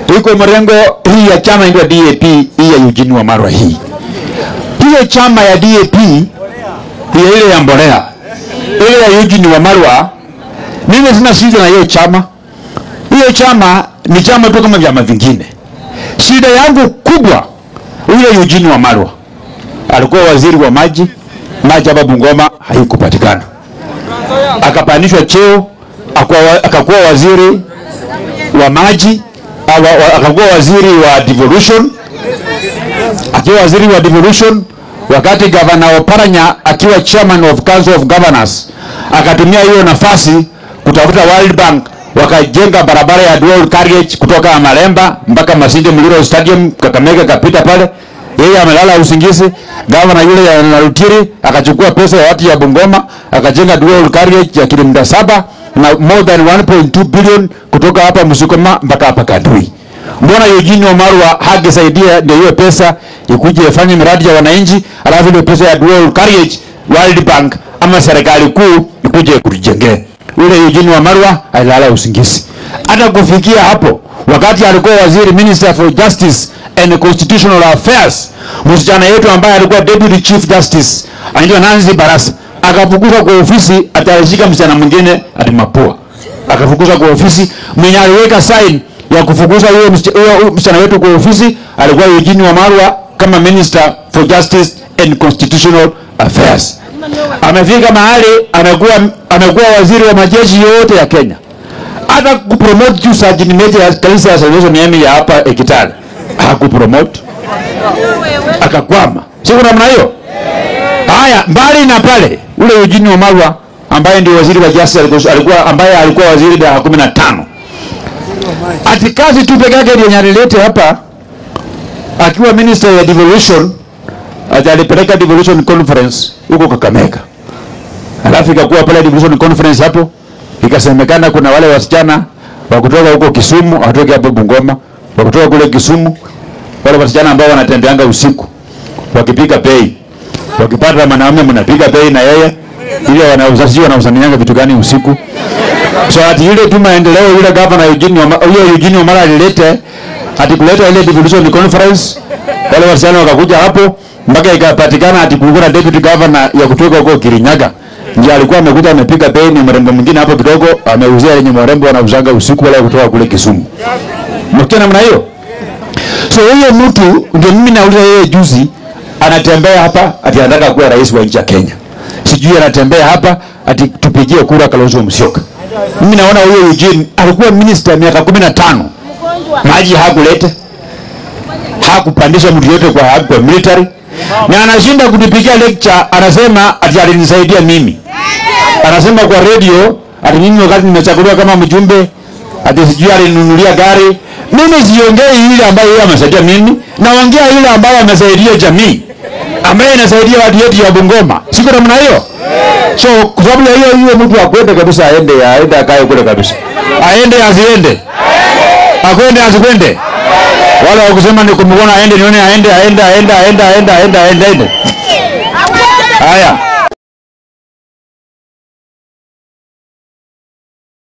Iko mrengo hii ya chama inaitwa DAP, hii ya Eugene Wamalwa hii. Hiyo chama ya DAP ile ile ya mbolea, ile ya Eugene Wamalwa, mimi sina shida na hiyo chama. Hiyo chama ni chama tu kama vyama vingine. Shida yangu kubwa, yule Eugene Wamalwa alikuwa waziri wa maji, maji hapa Bungoma haikupatikana. Akapandishwa cheo, akakuwa waziri wa maji, akakuwa waziri wa devolution. Akiwa waziri wa devolution, wakati Governor Oparanya akiwa chairman of Council of Governors, akatumia hiyo nafasi kutafuta World Bank, wakajenga barabara ya dual carriage kutoka Malemba mpaka Masinde Muliro Stadium, Kakamega kapita pale. Yeye amelala usingizi. Governor yule ya Narutiri akachukua pesa ya watu ya Bungoma akajenga dual carriage ya kilomita 7 na more than 1.2 billion kutoka hapa Musukuma mpaka hapa Kandui. Mbona Eugene Wamalwa hangesaidia ndio hiyo pesa ikuje ifanye miradi ya wananchi, alafu ile pesa ya dual carriage World Bank ama serikali kuu ikuje kutujengea? Yule Eugene Wamalwa alilala usingizi. Hata kufikia hapo, wakati alikuwa waziri Minister for Justice and Constitutional Affairs, msichana yetu ambaye alikuwa Deputy Chief Justice anaitwa Nancy Barasa akafukuzwa kwa ofisi, atalishika msichana mwingine ati mapua. Akafukuzwa kwa ofisi. Mwenye aliweka sign ya kufukuza huyo msichana wetu kwa ofisi alikuwa Eugene Wamalwa kama Minister for Justice and Constitutional Affairs. Amefika mahali amekuwa waziri wa majeshi yote ya Kenya. Hata kupromote juu Sergeant Major ya kanisa ya Salvation Army ya hapa Kitale hakupromote, akakwama. Sio namna hiyo? Haya, mbali na pale, ule Eugene Wamalwa ambaye ndio waziri wa justice alikuwa, ambaye alikuwa waziri miaka 15. Ati kazi tu peke yake ndio alilete hapa akiwa minister ya devolution, alipeleka devolution conference huko Kakamega. Alafu ikakuwa pale devolution conference hapo, ikasemekana kuna wale wasichana wa kutoka huko Kisumu, watoke hapo Bungoma, wa kutoka kule Kisumu, wale wasichana ambao wanatembeanga usiku wakipiga bei. Wakipata mwanaume mnapiga bei na yeye, ile wanauza sio wanauzanianga vitu gani usiku. So ati ile tu maendeleo yule governor Eugene Wamalwa alilete, ati kuleta ile devolution conference, wale wasichana wakakuja hapo mpaka ikapatikana ati kulikuwa na deputy governor ya kutoka huko Kirinyaga. Ndiye alikuwa amekuja amepiga bei ni mrembo mwingine hapo kidogo, ameuzia yenye mrembo anauzanga usiku wala kutoka kule Kisumu. Mkiona namna hiyo? So huyo mtu ndio mimi nauliza yeye juzi anatembea hapa ati anataka kuwa rais wa nchi ya Kenya. Sijui anatembea hapa ati tupigie kura Kalonzo Musyoka. Mimi naona huyo Eugene alikuwa minister miaka 15. Maji hakuleta. Hakupandisha mtu yote kwa military. Na anashinda kunipigia lecture, anasema ati alinisaidia mimi. Anasema kwa radio ati mimi wakati nimechaguliwa kama mjumbe ati sijui alinunulia gari. Mimi siongei ile ambayo yeye amesaidia mimi, naongea ile ambayo amesaidia jamii, ambaye inasaidia watu wetu ya Bungoma. Siko namna hiyo? So kwa sababu ya hiyo, hiyo mtu akwende kabisa, aende akae kule kabisa. Aende asiende? Akwende asikwende? Wala wakusema ni kumuona aende nione aende aende aende aende aende aende aende. Haya.